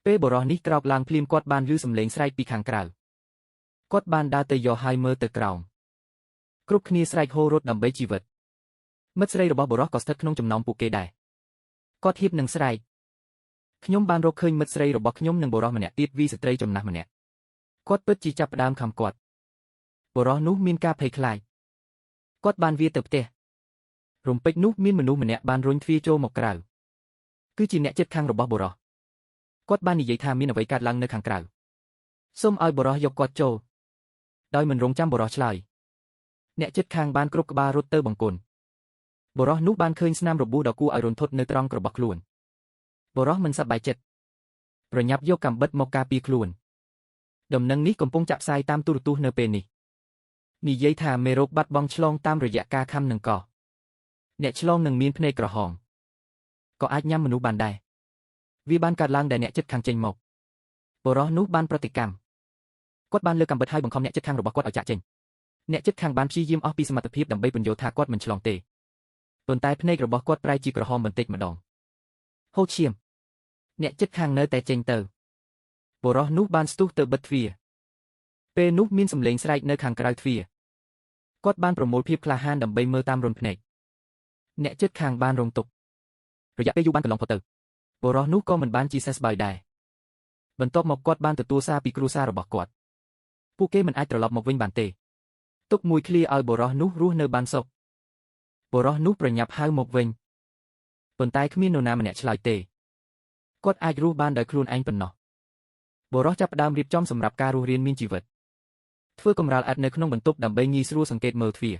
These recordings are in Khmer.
ពេលបុរសនេះក្រោកឡើងភ្លាមគាត់បានឮសំឡេងស្រែកពីខាងក្រៅគាត់បានដើរទៅយកហើយមើលទៅក្រោមគ្រប់គ្នាស្រែកហ៊ោរត់ដើម្បីជីវិតមិត្តស្រីរបស់បុរសក៏ស្ថិតក្នុងចំណោមពួកគេដែរគាត់ហៀបនឹងស្រែកខ្ញុំបានរកឃើញមិត្តស្រីរបស់ខ្ញុំនិងបុរសម្នាក់ទៀតវីស្ត្រីចំណាស់ម្នាក់គាត់ពិតជាចាប់ផ្ដើមខំគាត់បុរសនោះមានការភ័យខ្លាចគាត់បានវាទៅផ្ទះរំពេចនោះមានមនុស្សម្នាក់បានរុញទ្វារចូលមកក្រៅគឺជាអ្នកជិតខាងរបស់បុរសគាត់បាននិយាយថាមានអ្វីកើតឡើងនៅខាងក្រៅសូមឲ្យបុរសយកគាត់ចូលដោយមិនរងចាំបុរសឆ្លើយអ្នកជិតខាងបានគ្រប់ក្បាលរត់ទៅបង្គន់បុរសនោះបានឃើញស្នាមរបួសដ៏គួរឲ្យរន្ធត់នៅត្រង់របស់ខ្លួនបុរសមិនសប្បាយចិត្តប្រញាប់យកកាំបិតមកការពារខ្លួនដំណឹងនេះកំពុងចាក់ផ្សាយតាមទូរទស្សន៍នៅពេលនេះនិយាយថាមេរោគបាត់បង់ឆ្លងតាមរយៈការខាំនឹងកោះអ្នកឆ្លងនឹងមានភ្នែកក្រហមក៏អាចញ៉ាំមនុស្សបានដែរវាបានកើតឡើងដែលអ្នកចិត្តខាងចេញមកបុរសនោះបានប្រតិកម្មគាត់បានលើកកាំបិតហើយបង្ខំអ្នកចិត្តខាងរបស់គាត់ឲ្យចាក់ចេញអ្នកចិត្តខាងបានព្យាយាមអស់ពីសមត្ថភាពដើម្បីពន្យល់ថាគាត់មិនឆ្លងទេប៉ុន្តែភ្នែករបស់គាត់ប្រែជាក្រហមបន្តិចម្ដងហូរឈាមអ្នកចិត្តខាងនៅតែចេញទៅបុរសនោះបានស្ទុះទៅបិទទ្វារពេលនោះមានសំឡេងស្រែកនៅខាងក្រៅទ្វារគាត់បានប្រមូលភាពក្លាហានដើម្បីមើលតាមរន្ធភ្នែកអ្នកចិត្តខាងបានរងទុក្ខរយៈពេលយូរបានកន្លងផុតទៅបុរសនោះក៏មិនបានជាសះស្បើយដែរបន្ទាប់មកគាត់បានទទួលសារពីគ្រួសាររបស់គាត់ពួកគេមិនអាចត្រឡប់មកវិញបានទេទុកមួយឃ្លាឲ្យបុរសនោះរស់នៅបានសុខបុរសនោះប្រញាប់ហៅមកវិញប៉ុន្តែគ្មាននរណាម្នាក់ឆ្លើយទេគាត់អាចរស់បានដោយខ្លួនឯងប៉ុណ្ណោះបុរសចាប់ផ្ដើមរៀបចំសម្រាប់ការរស់រានមានជីវិតធ្វើកម្រាលឥដ្ឋនៅក្នុងបន្ទប់ដើម្បីងាយស្រួលសង្កេតមើលទ្វារ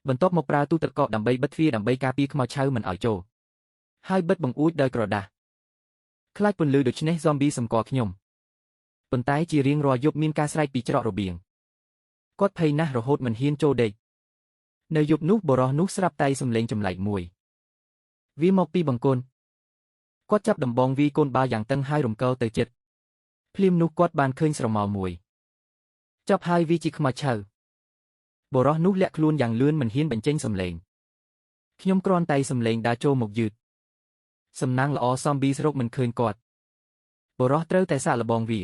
បន្ទាប់មកប្រើទូទឹកកកដើម្បីបិទទ្វារដើម្បីការពារខ្មោចឆៅមិនឲ្យចូលហើយបិទបង្អួចដោយក្រដាសខ្លាចពន្លឺដូច្នេះហ្សំប៊ីសម្គាល់ខ្ញុំប៉ុន្តែជារៀងរាល់យប់មានការស្រែកពីច្រករបៀងគាត់ភ័យណាស់រហូតមិនហ៊ានចូលដេកនៅយប់នោះបុរសនោះស្រាប់តែសំឡេងចម្លែកមួយវាមកពីបង្គន់គាត់ចាប់ដំបងវាយកូនបាល់យ៉ាងតឹងហើយរំកិលទៅចិត្តភ្លាមនោះគាត់បានឃើញស្រមោលមួយចាប់ហើយវាជាខ្មោចឆៅបុរសនោះលាក់ខ្លួនយ៉ាងលឿនមិនហ៊ានបញ្ចេញសំឡេងខ្ញុំគ្រាន់តែសំឡេងដើរចូលមកយឺតសំណាងល្អសំប៊ីស្រុកមិនឃើញគាត់បុរសត្រូវតែសាកល្បងវា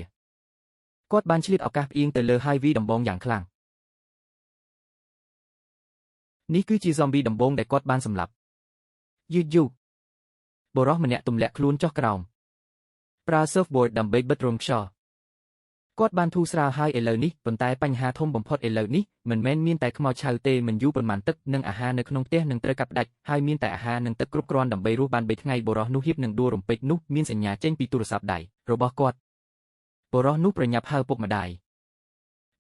គាត់បានឆ្លៀតឱកាសផ្អៀងទៅលើហើយវីដំបងយ៉ាងខ្លាំងនេះគឺជាហ្សំប៊ីដំបងដែលគាត់បានសម្លាប់យឺតយូរបុរសម្នាក់ទម្លាក់ខ្លួនចុះក្រោមប្រើ surfboard ដើម្បីបិទរោមខ្យល់គាត់បានធូរស្រាលហើយឥឡូវនេះប៉ុន្តែបញ្ហាធំបំផុតឥឡូវនេះមិនមែនមានតែខ្មោចឆៅទេមិនយូរប៉ុន្មានទឹកនិងអាហារនៅក្នុងផ្ទះនឹងត្រូវកាត់ផ្ដាច់ហើយមានតែអាហារនិងទឹកគ្រប់គ្រាន់ដើម្បីរស់បាន3ថ្ងៃបុរសនោះហៀបនឹងដួលរំពេចនោះមានសញ្ញាចេញពីទូរស័ព្ទដៃរបស់គាត់បុរសនោះប្រញាប់ហៅពុកម្ដាយ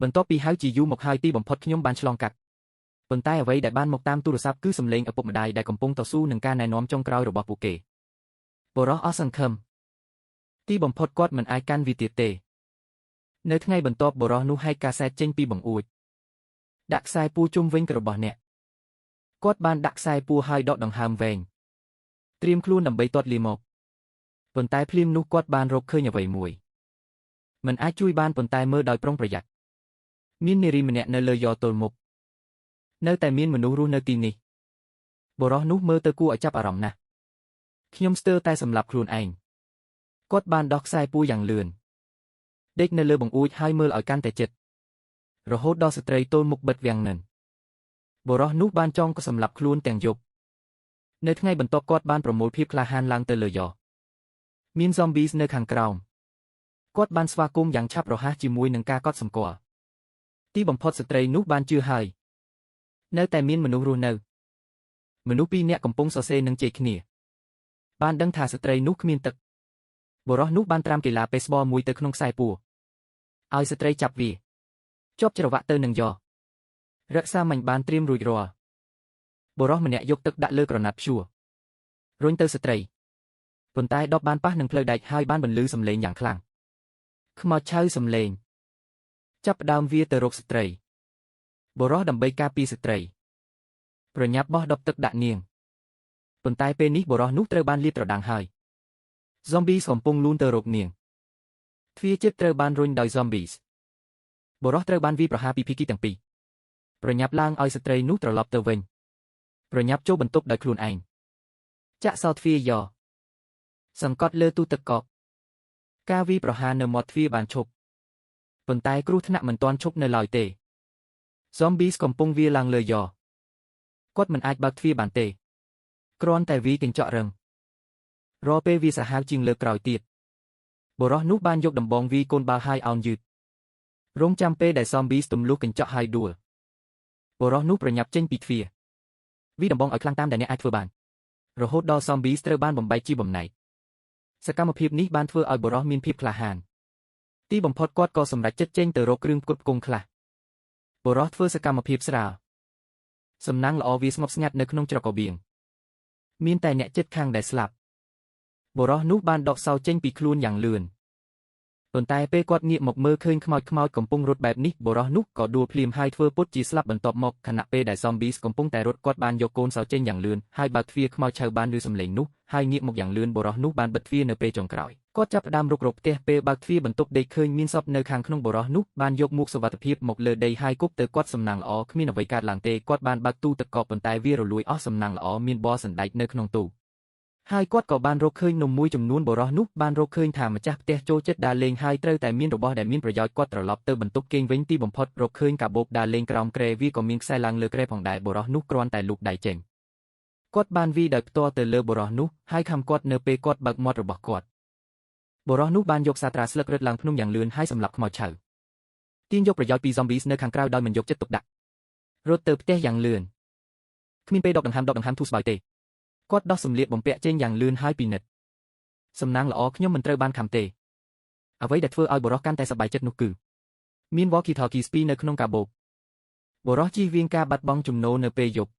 បន្ទាប់ពីហៅជាយូរមកហើយទីបំផុតខ្ញុំបានឆ្លងកាត់ប៉ុន្តែអ្វីដែលបានមកតាមទូរស័ព្ទគឺសំឡេងឪពុកម្ដាយដែលកំពុងតស៊ូនឹងការណែនាំចុងក្រោយរបស់ពួកគេបុរសអស់សង្ឃឹមទីបំផុតគាត់មិនអាចកាន់វាទៀតទេនៅថ្ងៃបន្ទាប់បុរសនោះហែកកាសែតចេញពីបង្អួចដាក់ខ្សែពួរជុំវិញរបស់អ្នកគាត់បានដាក់ខ្សែពួរហើយដកដង្ហើមវែងត្រៀមខ្លួនដើម្បីទាត់លាមកប៉ុន្តែភ្លាមនោះគាត់បានរកឃើញអ្វីមួយមិនអាចជួយបានប៉ុន្តែមើលដោយប្រុងប្រយ័ត្នមាននារីម្នាក់នៅលើយ៉ទល់មុខនៅតែមានមនុស្សរស់នៅទីនេះបុរសនោះមើលទៅគួរឲ្យចាប់អារម្មណ៍ណាស់ខ្ញុំស្ទើរតែសម្លាប់ខ្លួនឯងគាត់បានដោះខ្សែពួរយ៉ាងលឿនដេកនៅលើបង្អួចហើយមើលឲ្យកាន់តែជិតរហូតដល់ស្ត្រីទល់មុខបិទវាំងនិនបុរសនោះបានចង់ក៏សម្លាប់ខ្លួនទាំងយប់នៅថ្ងៃបន្ទាប់គាត់បានប្រមូលភាពក្លាហានឡើងទៅលើយ៉មាន zombies នៅខាងក្រោមគាត់បានស្វាគមន៍យ៉ាងឆាប់រហ័សជាមួយនឹងការកត់សម្គាល់ទីបំផុតស្ត្រីនោះបានជឿហើយនៅតែមានមនុស្សរស់នៅមនុស្សពីរនាក់កំពុងសរសេរនឹងជែកគ្នាបានដឹងថាស្ត្រីនោះគ្មានទឹកបុរសនោះបានត្រាំកីឡាបេសបលមួយទៅក្នុងខ្សែពួរឲ្យស្ត្រីចាប់វាជាប់ច្រវាក់ទៅនឹងយ៉រក្សាមាញ់បានត្រៀមរួចរាល់បុរសម្នាក់យកទឹកដាក់លើក្រណាត់ព្យួររុញទៅស្ត្រីប៉ុន្តែដបបានប៉ះនឹងផ្លូវដែកហើយបានបន្លឺសំឡេងយ៉ាងខ្លាំងខ្មោចឆៅសំឡេងចាប់ផ្ដើមវាទៅរកស្ត្រីបុរសដើម្បីការពារស្ត្រីប្រញាប់បោះដបទឹកដាក់នាងប៉ុន្តែពេលនេះបុរសនោះត្រូវបានលាបត្រដាងហើយ Zombies កំពុងលូនទៅរកនាងទ្វារចិត្តត្រូវបានរុញដោយ Zombies បុរសត្រូវបានវាយប្រហារពីភាគីទាំងពីរប្រញាប់ឡើងឲ្យស្ត្រីនោះត្រឡប់ទៅវិញប្រញាប់ចូលបន្ទប់ដោយខ្លួនឯងចាក់សោទ្វារយ៉សង្កត់លើទូទឹកកក ការវាយប្រហារនៅមាត់ទ្វារបានឈប់ប៉ុន្តែគ្រោះថ្នាក់មិនទាន់ឈប់នៅឡើយទេ Zombies កំពុងវាឡើងលើយ៉គាត់មិនអាចបើកទ្វារបានទេគ្រាន់តែវាយកញ្ចក់រឹងរាល់ពេលវាសាហាវជាងលើកក្រោយទៀតបុរសនោះបានយកដំបងវាយកូនបាល់ហើយអោនយឺតរងចាំពេលដែល Zombies ទម្លុះកញ្ចក់ហើយដួលបុរសនោះប្រញាប់ចេញពីទ្វារវាយដំបងឲ្យខ្លាំងតាមដែលអ្នកអាចធ្វើបានរហូតដល់ Zombies ត្រូវបានបំបែកជាបំណែកសកម្មភាពនេះបានធ្វើឲ្យបុរសមានភាពក្លាហានទីបំផុតគាត់ក៏សម្រេចចិត្តចេញទៅរកគ្រឿងផ្គត់ផ្គង់ខ្លះបុរសធ្វើសកម្មភាពស្រាលសំណាងល្អវាស្ងប់ស្ងាត់នៅក្នុងច្រករបៀងមានតែអ្នកជិតខាងដែលស្លាប់បុរសនោះបានដកសោចេញពីខ្លួនយ៉ាងលឿនប៉ុន្តែពេលគាត់ងាកមកមើលឃើញខ្មោចកំពុងរត់បែបនេះបុរសនោះក៏ដួលភ្លាមហើយធ្វើពុតជាស្លាប់បន្ទាប់មកខណៈពេលដែល Zombies កំពុងតែរត់គាត់បានយកកូនសោចេញយ៉ាងលឿនហើយបើកទ្វារខ្មោចឆៅបានឮសំឡេងនោះហើយងាកមកយ៉ាងលឿនបុរសនោះបានបិទទ្វារនៅពេលចុងក្រោយគាត់ចាប់ផ្ដើមរុករកផ្ទះពេលបើកទ្វារបន្ទប់ដេកឃើញមានសពនៅខាងក្នុងបុរសនោះបានយកមួកសុវត្ថិភាពមកលើដីហើយគប់ទៅគាត់សំណាងល្អគ្មានអ្វីកើតឡើងទេគាត់បានបើកទូទឹកកកប៉ុន្តែវារលួយអស់សំណាងល្អមានប័រសណ្ដែកនៅក្នុងទូហើយគាត់ក៏បានរកឃើញនំមួយចំនួនបុរសនោះបានរកឃើញថាម្ចាស់ផ្ទះចូលចិត្តដើរលេងហើយត្រូវតែមានរបស់ដែលមានប្រយោជន៍គាត់ត្រឡប់ទៅបន្ទប់គេងវិញទីបំផុតរកឃើញកាបូបដើរលេងក្រោមគ្រែវាក៏មានខ្សែឡើងលើគ្រែផងដែរបុរសនោះគ្រាន់តែលូកដៃចេញគាត់បានវាយដោយផ្ទាល់ទៅលើបុរសនោះហើយខំគាត់នៅពេលគាត់បើកមាត់របស់គាត់បុរសនោះបានយកសាត្រាស្លឹករឹតឡើងភ្នំយ៉ាងលឿនហើយសម្លាប់ខ្មោចឆៅទាញយកប្រយោជន៍ពី Zombies នៅខាងក្រៅដោយមិនយកចិត្តទុកដាក់រត់ទៅផ្ទះយ៉ាងលឿនគ្មានពេលដកដង្ហើមធូរស្បើយទេគាត់ដោះសម្លៀកបំពាក់ចេញយ៉ាងលឿនហើយពិនិត្យសំណាងល្អខ្ញុំមិនត្រូវបានខំទេអ្វីដែលធ្វើឲ្យបុរសកាន់តែសប្បាយចិត្តនោះគឺមាន walkie-talkie ពីរនៅក្នុងកាបូបបុរសជៀសវាងការបាត់បង់ចំណូលនៅពេលយប់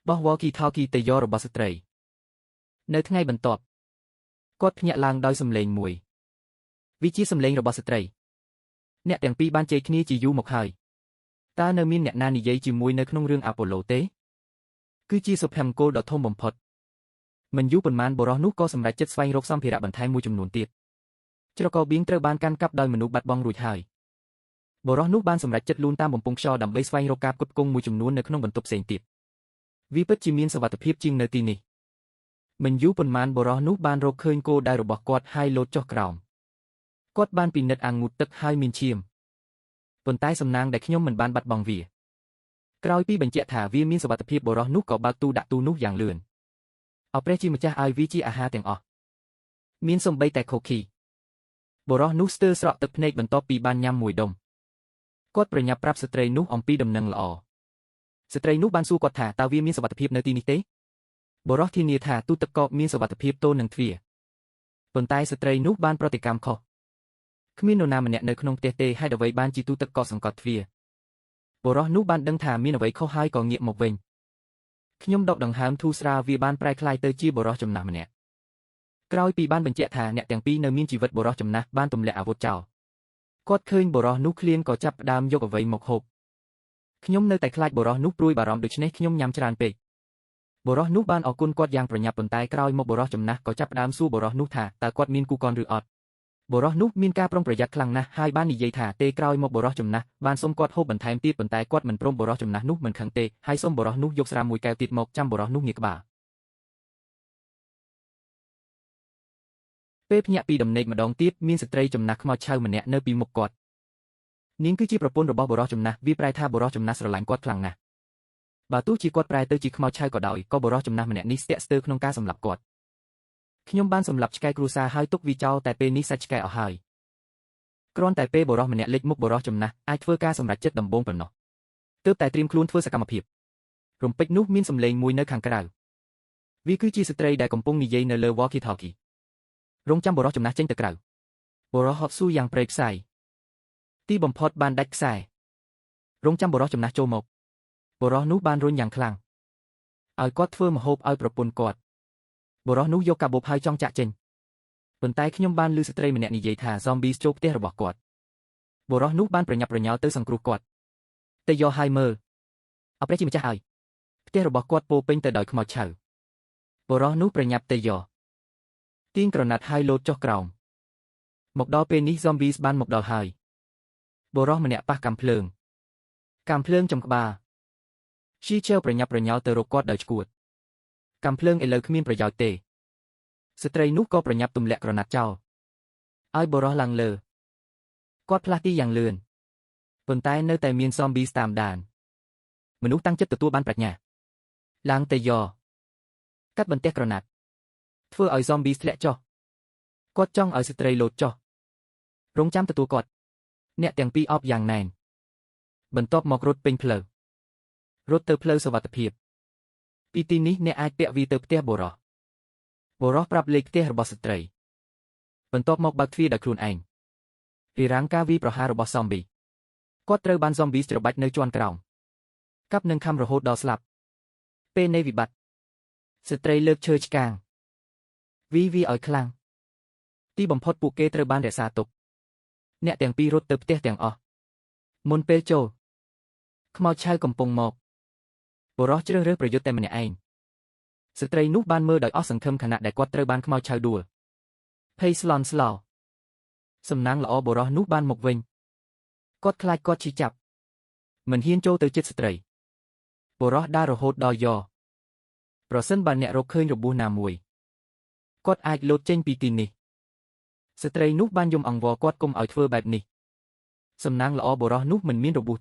បោះ walkie-talkie ទៅយករបស់ស្ត្រីនៅថ្ងៃបន្ទាប់គាត់ភ្ញាក់ឡើងដោយសំឡេងមួយវាជាសំឡេងរបស់ស្ត្រីអ្នកទាំងពីរបានជែកគ្នាជាយូរមកហើយតើនៅមានអ្នកណានិយាយជាមួយនៅក្នុងរឿងអាប៉ូឡូទេគឺជាសុភមង្គលដ៏ធំបំផុតមិនយូរប៉ុន្មានបុរសនោះក៏សម្រេចចិត្តស្វែងរកសម្ភារៈបន្ថែមមួយចំនួនទៀតច្រករបៀងត្រូវបានកាន់កាប់ដោយមនុស្សបាត់បង់រួចហើយបុរសនោះបានសម្រេចចិត្តលូនតាមបំពង់ខ្យល់ដើម្បីស្វែងរកការផ្គត់ផ្គង់មួយចំនួននៅក្នុងបន្ទប់ផ្សេងទៀតវាពិតជាមានសុវត្ថិភាពជាងនៅទីនេះមិនយូរប៉ុន្មានបុរសនោះបានរកឃើញគោលដៅរបស់គាត់ហើយលោតចុះក្រោមគាត់បានពិនិត្យអាងងូតទឹកហើយមានឈាមប៉ុន្តែសំណាងដែលខ្ញុំមិនបានបាត់បង់វាក្រោយពីបញ្ជាក់ថាវាមានសុវត្ថិភាពបុរសនោះក៏បើកទូដាក់ទូនោះយ៉ាងលឿនអព្រះជាម្ចាស់ឲ្យវាជាអាហារទាំងអស់មានសំបីតែខូខីបុរសនោះស្ទើរស្រក់ទឹកភ្នែកបន្ទាប់ពីបានញ៉ាំមួយដុំគាត់ប្រញាប់ប្រាប់ស្ត្រីនោះអំពីដំណឹងល្អស្ត្រីនោះបានសួរគាត់ថាតើវាមានសុវត្ថិភាពនៅទីនេះទេបុរសធានាថាទូទឹកកកមានសុវត្ថិភាពទល់នឹងទ្វារប៉ុន្តែស្ត្រីនោះបានប្រតិកម្មខុសគ្មាននរណាម្នាក់នៅក្នុងផ្ទះទេហេតុអ្វីបានជាទូទឹកកកសង្កត់ទ្វារបុរសនោះបានដឹងថាមានអ្វីខុសហើយក៏ងាកមកវិញខ្ញុំដកដង្ហើមធូរស្រាលវាបានប្រែក្លាយទៅជាបុរសចំណាស់ម្នាក់ក្រោយពីបានបញ្ជាក់ថាអ្នកទាំងពីរនៅមានជីវិតបុរសចំណាស់បានទម្លាក់អាវុធចោលគាត់ឃើញបុរសនោះឃ្លានក៏ចាប់ផ្ដើមយកអ្វីមកហូបខ្ញុំនៅតែខ្លាចបុរសនោះព្រួយបារម្ភដូច្នេះខ្ញុំញ៉ាំច្រើនពេកបុរសនោះបានអរគុណគាត់យ៉ាងប្រញាប់ប៉ុន្តែក្រោយមកបុរសចំណាស់ក៏ចាប់ផ្ដើមសួរបុរសនោះថាតើគាត់មានគូកនឬអត់បុរសនោះមានការប្រុងប្រយ័ត្នខ្លាំងណាស់ហើយបាននិយាយថាទេក្រោយមកបុរសចំណាស់បានសុំគាត់ហូបបន្ថែមទៀតប៉ុន្តែគាត់មិនព្រមបុរសចំណាស់នោះមិនខឹងទេហើយសុំបុរសនោះយកស្រាមួយកែវទៀតមកចាំបុរសនោះងាកក្បាលពេលភ្ញាក់ពីដំណេកម្ដងទៀតមានស្ត្រីចំណាស់ខ្មោចឆៅម្នាក់នៅពីមុខគាត់នាងគឺជាប្រពន្ធរបស់បុរសចំណាស់វាប្រែថាបុរសចំណាស់ស្រឡាញ់គាត់ខ្លាំងណាស់បើទោះជាគាត់ប្រែទៅជាខ្មោចឆៅក៏ដោយក៏បុរសចំណាស់ម្នាក់នេះស្ទាក់ស្ទើរក្នុងការសម្លាប់គាត់ខ្ញុំបានសម្លាប់ឆ្កែគ្រួសារហើយទុកវាចោលតែពេលនេះសាច់ឆ្កែអស់ហើយគ្រាន់តែពេលបុរសម្នាក់លេចមុខបុរសចំណាស់អាចធ្វើការសម្រេចចិត្តដំបូងប៉ុណ្ណោះទើបតែត្រៀមខ្លួនធ្វើសកម្មភាពរំពេចនោះមានសម្លេងមួយនៅខាងក្រៅវាគឺជាស្ត្រីដែលកំពុងនិយាយនៅលើ walkie-talkie រងចាំបុរសចំណាស់ចេញទៅក្រៅបុរសហត់ស៊ូយ៉ាងព្រៃផ្សៃទីបំផុតបានដាច់ខ្សែរងចាំបុរសចំណាស់ចូលមកបុរសនោះបានរុញយ៉ាងខ្លាំងឲ្យគាត់ធ្វើម្ហូបឲ្យប្រពន្ធគាត់បុរសនោះយកកាបូបហើយចង់ចាក់ចេញប៉ុន្តែខ្ញុំបានឮស្ត្រីម្នាក់និយាយថា Zombies ចូលផ្ទះរបស់គាត់បុរសនោះបានប្រញាប់ប្រញាល់ទៅសង្គ្រោះគាត់ទៅយកហើយមើលអព្រះជាម្ចាស់ឲ្យផ្ទះរបស់គាត់ពោពេញទៅដោយខ្មោចឆៅបុរសនោះប្រញាប់ទៅយកទាញក្រណាត់ហើយលោតចុះក្រោមមកដល់ពេលនេះ Zombies បានមកដល់ហើយបុរសម្នាក់ប៉ះកាំភ្លើងចំក្បាល ស៊ីជែវប្រញាប់ប្រញាល់ទៅរកគាត់ដោយឈួតកាំភ្លើងឥឡូវគ្មានប្រយោជន៍ទេស្ត្រីនោះក៏ប្រញាប់ទម្លាក់ក្រណាត់ចោល ឲ្យបុរសឡើងលើគាត់ផ្លាស់ទីយ៉ាងលឿនប៉ុន្តែនៅតែមាន zombies តាមដានមនុស្សតាំងចិត្តទទួលបានប្រាជ្ញាឡើងទៅយ៉កាត់បន្ទះក្រណាត់ធ្វើឲ្យ zombies ធ្លាក់ចុះគាត់ចង់ឲ្យស្ត្រីលោតចុះរងចាំទទួលគាត់អ្នកទាំងពីរអបយ៉ាងណែនបន្ទាប់មករត់ពេញផ្លូវរត់ទៅផ្លូវសុវត្ថិភាពពីទីនេះអ្នកអាចពាក់វីទៅផ្ទះបុរសបុរសប្រាប់លេខផ្ទះរបស់ស្ត្រីបន្ទាប់មកបើកទ្វារដោយខ្លួនឯងពីរាងការវីប្រហាររបស់ zombie គាត់ត្រូវបាន zombies ច្របាច់នៅជាន់ក្រោមកាប់នឹងខំរហូតដល់ស្លាប់ពេលនៃវិបត្តិស្ត្រីលើកឈើឆ្កាងវីវីឲ្យខ្លាំងទីបំផុតពួកគេត្រូវបានរក្សាទុកអ្នកទាំងពីររត់ទៅផ្ទះទាំងអស់មុនពេលចូលខ្មោចឆៅកំពុងមកបុរសជ្រើសរើសប្រយុទ្ធតែម្នាក់ឯងស្ត្រីនោះបានមើលដោយអស់សង្ឃឹមខណៈដែលគាត់ត្រូវបានខ្មោចឆៅដួលភ័យស្លន់ស្លោសំណាងល្អបុរសនោះបានមកវិញគាត់ខ្លាចគាត់ឈឺចាប់មិនហ៊ានចូលទៅជិតស្ត្រីបុរសដើររហូតដល់យ៉ប្រសិនបើអ្នករកឃើញរបួសណាមួយគាត់អាចលោតចេញពីទីនេះស្ត្រីនោះបានយំអង្វរគាត់កុំឲ្យធ្វើបែបនេះសំណាងល្អបុរសនោះមិនមានរបួស